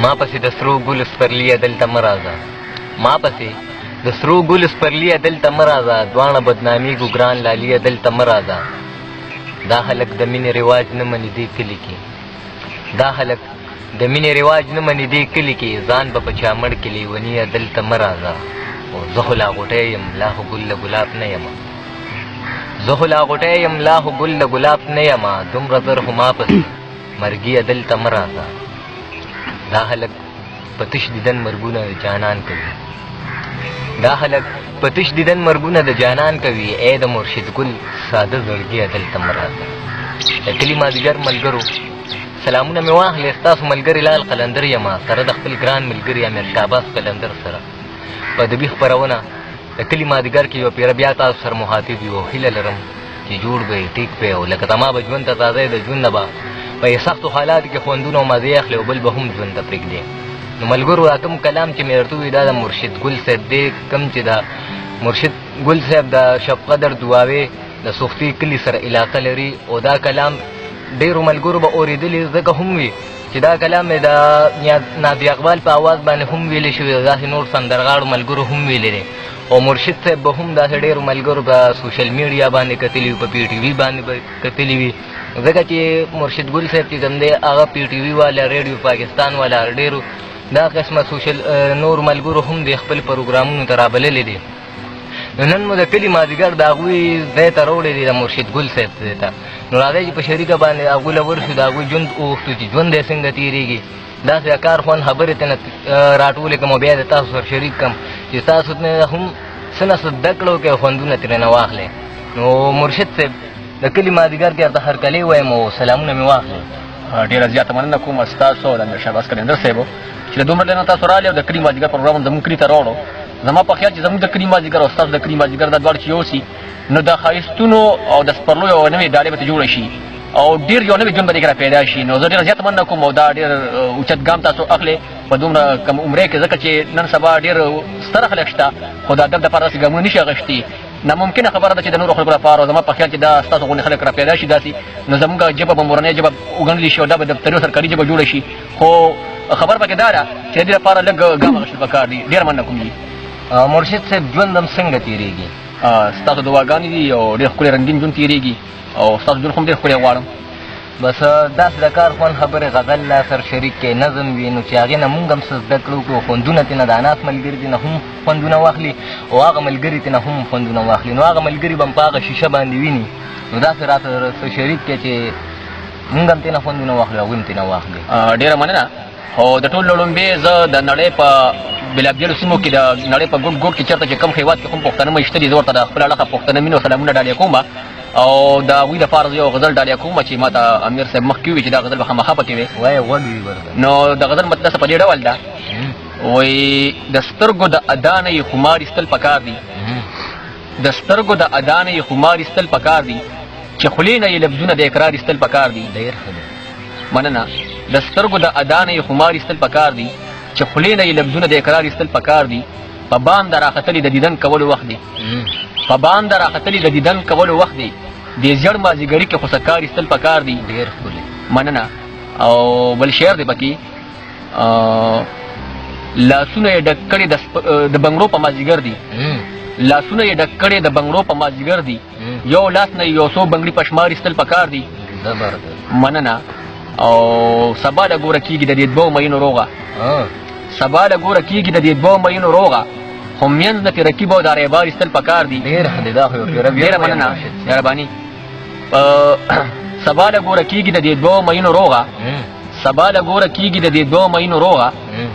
ما پسې د سرو ګلو سپرلیه دلته مه راځه، ما پسې د سرو ګلو سپرلیه دلته مه راځه، دواړه بدنامیږو ګران لالیه دلته مه راځه. دا خلک د مینې رواج نه مني دې کلي کې، دا خلک د مینې رواج نه مني دې کلي کې، ځان به په چا مړ کې لیونیه دلته مه راځه. زه خو لا غوټۍ یم، لا خو ګل له ګلاب نه یمه، زه خو لا غوټۍ یم، لا خو ګل له ګلاب نه یمه، دومره زر خو ما پسې مرګیه دلته مه راځه. دا خلک په تش دیدن مرګونه د جانان کوي، دا خلک په تش دیدن مرګونه د جانان کوي، ای د مرشد ګل ساده زړګیه دلته مه راځه. د کلي مازدیګر ملګرو سلامونه مې واخلې، ستاسو ملګری لال قلندر یم، سره د خپل ګران ملګري امیر شهباز قلندر سره په ادبي خپرونه د کلي مازدیګر کې یو پیره بیا تاسو سره مخاطب یو. هیله لرم چې جوړ به یې، ټیک به یې، او لکه زما به ژوند ته تازه د ژوند نه به په سختو حالاتو کې خوندونه او مزې اخلي او بل به هم ژوند ته پرېږدي. نو ملګرو دا کوم کلام چې مې درته وویل دا د مرشد ګل صاحب دی، کوم چې د مرشد ګل صاحب د شبقدر دعاوې د سختي کلي سره علاقه لري، او دا کلام ډېرو ملګرو به اورېدلي ځکه هم وي چې دا کلام مې د نازي اقبال په اواز باندې هم ویلی شوی، داسې نور سندرغاړو ملګرو هم ویلی دی، او مرشد صاحب به هم داسې ډېرو ملګرو په سوشل میډیا باندې کتلي وي، په پي ټي وي باندې به کتلي وي، ځکه چې مرشد ګل صاحب چې کوم دی هغه پي ټي وي والا، ریډیو پاکستان والا، ډېرو دا قسمه سوشل نور ملګرو هم د خپل پروګرامونو ته رابللي دي. نو نن مو د کلي مازدیګر د هغوی ځای ته راوړی دی، د مرشد ګل صاحب ځای ته. نو راځئ چې په شریکه باندې هغوی له ورشو، د هغوی ژوند وغوښتو چې ژوند یې څنګه تېرېږي، داسې د کار خوند خبرې ترې راټولې کړم او بیا د تاسو سره شریک کړم چې تاسو ترې هم څه نه څه زده کړه وکړئ او خوندونه ترې نه واخلئ. نو مرشد صاحب د کلي مازدیګر کې درته هرکلی وایم او سلامونه مې واخلئ. ډېره زیاته مننه کوم ستاسو او د امیر شهباز قلندر صاحب چې د دومره لرې نه تاسو راغلي او د کلي مازدیګر پروګرام زموږ کلي ته راوړو. زما په خیال چې زموږ د کلي مازدیګر او ستاسو د کلي مازدیګر دا دواړه چې یو سي نو د ښایستونو او د سپرلو یوه نوې ډالۍ به ته جوړه شي او ډېر یو نوی ژوند به دې کې را پیدا شي. نو زه ډېره زیاته مننه کوم او دا ډېر اوچت ګام تاسو اخلئ په دومره کم عمرۍ کې، ځکه چې نن سبا ډېر ستر خلک شته خو د ادب دپاره داسې ګامونه نه شي اخیستي. ناممکنه خبره ده چې د نورو خلکو لپاره، زما په خیال چې دا ستاسو غوندې خلک را پیدا شي داسې نو زموږ ژبه به مورنۍ ژبه وګڼلی شي او دا به دفتري او سرکاري ژبه جوړه شي. خو خبر پکې دا ده چې د دې لپاره لږ ګام اخیستل پکار دي. ډېره مننه کوم جي. مرشد صاحب ژوند هم څنګه تېرېږي؟ ستاسو دعاګانې دي او ډېر ښکلی رنګین ژوند تېرېږي او ستاسو ژوند هم ډېر ښکلی غواړم. بس داسې د کار خوند خبرې غزل لا سر شریک کې نظم وي، نو چې هغې نه مونږ هم څه زده کړه وکړو، خوندونه ترې نه د ناست ملګري ترې نه هم خوندونه واخلي او هغه ملګري ترې نه هم خوندونه واخلي، نو هغه ملګري به هم په هغه شیشه باندې ویني. نو داسې راته څه شریک کې چې مونږ هم ترې نه خوندونه واخلو، هغوی هم ترې نه واخلي. ډېره مننه. خو د ټولو لومبې زه د نړۍ په بېلابېلو سیمو کې، د نړۍ په ګوټ ګوټ کې چېرته چې کوم هېواد کې کوم پښتانه مېشته دي، زه ورته د خپل اړخه پښتانه مینه او سلامونه ډالۍ کوم او د هغوی دپاره زه یو غزل ډالۍ کوم چې ما ته امیر صاحب مخکې وویل چې دا غزل به خامخا پکې وي. وایه غوږ وي ورته. نو د غزل مطلب څه په دې ډول ده، وایي د سترګو د ادا نه یې خمار ایستل پکار دي، د سترګو د ادا نه یې خمار ایستل پکار دي، چې خولې نه یې لفظونه د اقرار ایستل پکار دي. ډېر ښه دی. مننه. د سترګو د ادا نه یې خمار ایستل پکار دي، چې خولې نه یې لفظونه د اقرار ایستل پکار دي. په بام د راختلي د دیدن کولو وخت دی، په بام د راختلي د دیدن کولو وخت دی، دې زیړ مازیګري کې خو څه کار ایستل پکار دي. ډېر ښکلی. مننه. او بل شعر دی پکې، لاسونه یې ډک کړي د بنګړو په مازیګر دي، لاسونه یې ډک کړي د بنګړو په مازیګر دي، یو لاس نه یو څو بنګړي په شمار ایستل پکار دي. زبردست. مننه. او سبا له ګوره کېږي د دې دوو مئینو روغه، سبا له ګوره کېږي د دې دوو مئینو روغه، خو مینځ نه ترې رقیب او د ریبار ایستل پکار دي. ډېر ښه دی، دا خو یو پیره بیا ډېره مننه، مهرباني. سبا له ګوره کېږي د دې دوو مئینو روغه، سبا له ګوره کېږي د دې دوو مئینو روغه،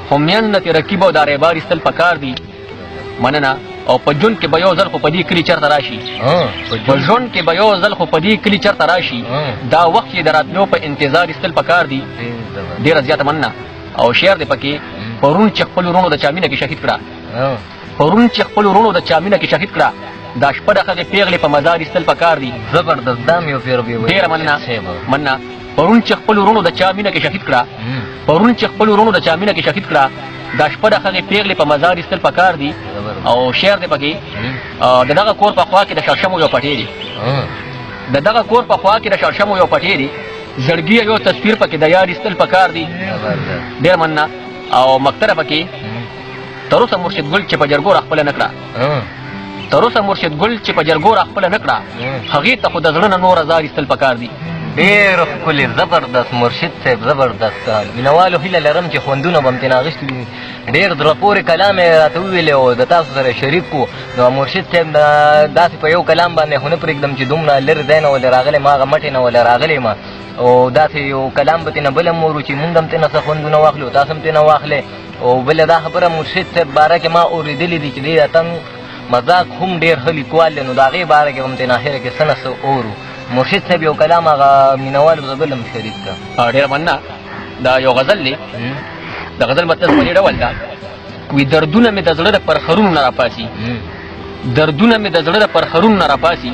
خو مینځ نه ترې رقیب او د ریبار ایستل پکار دي. مننه. او په ژوند کې به یو ځل خو په دې کلي چېرته راشي، په ژوند کې به یو ځل خو په دې کلي چېرته راشي، دا وخت یې د راتلو په انتظار ایستل پکار دي. ډېره زیاته مننه. او شعر دی پکې، پرون چې خپل وروڼو د چا مینه کې شهید کړه، پرون چې خپل وروڼو د چا مینه کې شهید کړه، دا شپه د هغې پېغلې په مزار ایستل پکار دي. زبردست، دا مې یو پېر بیا ویل. ډېره مننه. مننه. پرون چې خپل وروڼو د چا مینه کې شهید کړه، پرون چې خپل وروڼو د چا مینه کې شهید کړه، دا شپه د هغې پېغلې په مزار ایستل پکار دي. او شعر دی پکې، د دغه کور په خوا کې د شړشمو یو پټی دی، د دغه کور په خوا کې د شړشمو یو پټی دی، زړګي یو تصویر پکې د یار ایستل پکار دي. ډېره مننه. او مکتره پکې تر اوسه مرشد ګل چې په جرګو راخپله نه کړه، تر اوسه مرشد ګل چې په جرګو راخپله نه کړه، هغې ته خو د زړه نه نوره زار ایستل پکار دي. ډېر ښکلی، زبردست مرشد صاحب، زبردست. مینوالو هیله لرم چې خوندونه به هم ترې اخیستي وي. ډېر زړه پورې کلام یې راته وویلی او د تاسو سره شریک کړو. نو مرشد صاحب داسې په یو کلام باندې خو نه پرېږدم چې دومره لرې ځای نه ولې راغلی ما، هغه مټې نه ولې راغلی ما، او داسې یو کلام به ترې نه بل هم اورو چې مونږ هم ترې نه څه خوندونه واخلو، تاسو هم ترې نه واخلئ. او بله دا خبره مرشد صاحب باره کې ما اورېدلي دي چې دی د تنګ مذاق هم ډېر ښه لیکوال دی، نو د هغې باره کې به هم ترې نه اخره کې څه نه څه اورو. مرشد صاحب یو کلام هغه مینوالو ته بل هم شریک کړه. ډېره مننه. دا یو غزل دی، د غزل مطلب په دې ډول ده، وي دردونه مې د زړه د پرخرونو نه راپاڅي، دردونه مې د زړه د پرخرونو نه راپاڅي،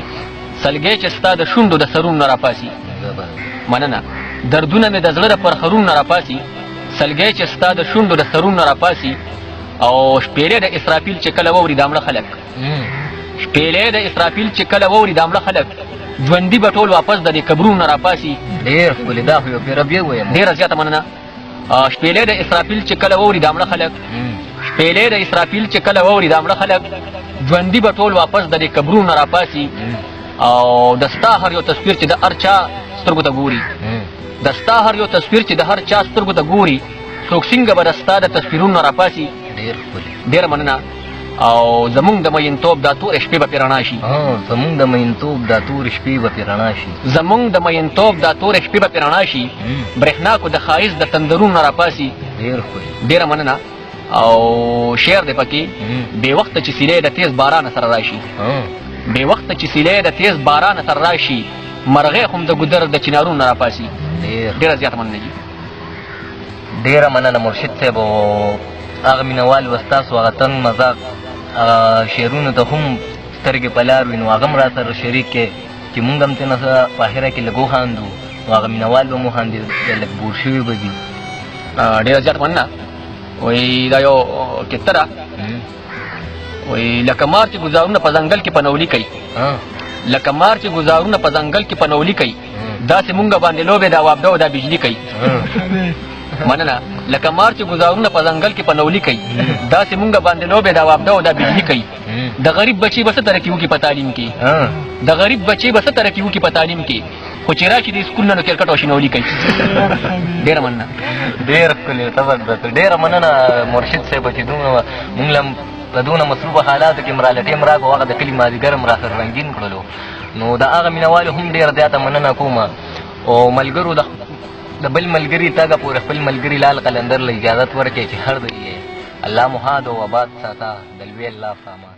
سلګۍ چې ستا د شونډو د سرونو نه راپاڅي. مننه. دردونه مې د زړه د پرخرونو نه راپاڅي، سلګۍ چې ستا د شونډو د سرونو نه راپاڅي، او شپېلۍ د اسرافیل چې کله واوري دا مړه خلک، شپېلۍ د اسرافیل چې کله واوري دا مړه خلک، ژوندي به ټول واپس د دې قبرونو نه راپاڅي. ډېر ښکلی، دا خو یو پېره بیا ووایم. ډېره زیاته مننه. شپېلۍ د اسرافیل چې کله واوري دا مړه خلک، شپېلۍ د اسرافیل چې کله واوري دا مړه خلک، ژوندي به ټول واپس د دې قبرونو نه راپاڅي. او د ستا هر یو تصویر چې د هر چا سترګو ته ګوري، د ستا هر یو تصویر چې د هر چا سترګو ته ګوري، څوک څنګه به د ستا د تصویرونو نه راپاڅي. ډېر ښکلی، ډېره مننه. او زمونږ د مینتوب دا تورې شپې به پرې رڼا شي. زمونږ د مینتوب دا تورې شپې به پرې رڼا شي. زمونږ د مینتوب دا تورې شپې به پرې رڼا شي، برېښنا کو د ښایست د تندرونو نه راپاڅي. ډېر ښکلی، ډېره مننه. او شعر دی پکې، بې وخته چې سیلۍ د تیز بارانه سره راشي، بې وخته چې سیلۍ د تیز بارانه سره راشي، مرغۍ هم د ګودر د چنارونو نه راپاڅي. ډېره زیاته مننه جي. ډېره مننه مرشد صاحب. او هغه مینوال به ستاسو هغه تنګ مذاق هغه شعرونو ته هم سترګې په لار وي، نو هغه هم راسره شریک کړئ چې مونږ هم ترې نه څه په اخره کې لږ وخاندو، نو هغه مینوال به مو خاندي، لږ بور شوي به وي. ډېره زیاته مننه. وایي دا یو کیسه ده، وایي لکه مار چې ګوزارونه په ځنګل کې په نولي کوي، لکه مار چې ګوزارونه په ځنګل کې په نولي کوي، داسې مونږ باندې لوبې دا وابده او دا بجلي کوي. مننه. لکه مار چې ګوزارونه په ځنګل کې په نولي کوي، داسې مونږ باندې لوبې دا وابده او دا بجلي کوي. د غریب بچي به څه ترقي وکړي په تعلیم کې، د غریب بچي به څه ترقي وکړي په تعلیم کې، خو چې راشي د سکول نه نو کرکټ او شینولي کوي. ډېره مننه. ډېر ښکلی، زبردست. ډېره مننه مرشد صاحب چې دومره مونږ له په دونه مصروفه حالاتو کې هم راله ټیم راکړو، هغه د کلي مازدیګر هم راسره رنګین کړلو، نو د هغه مینوالو هم ډېره زیاته مننه کوم. او ملګرو د بل ملګري تګه پورې خپل ملګري لال قلندر له اجازت ورکړي چې هر ځای یې الله مو ښاد او اباد ساته. د لوی الله په امان.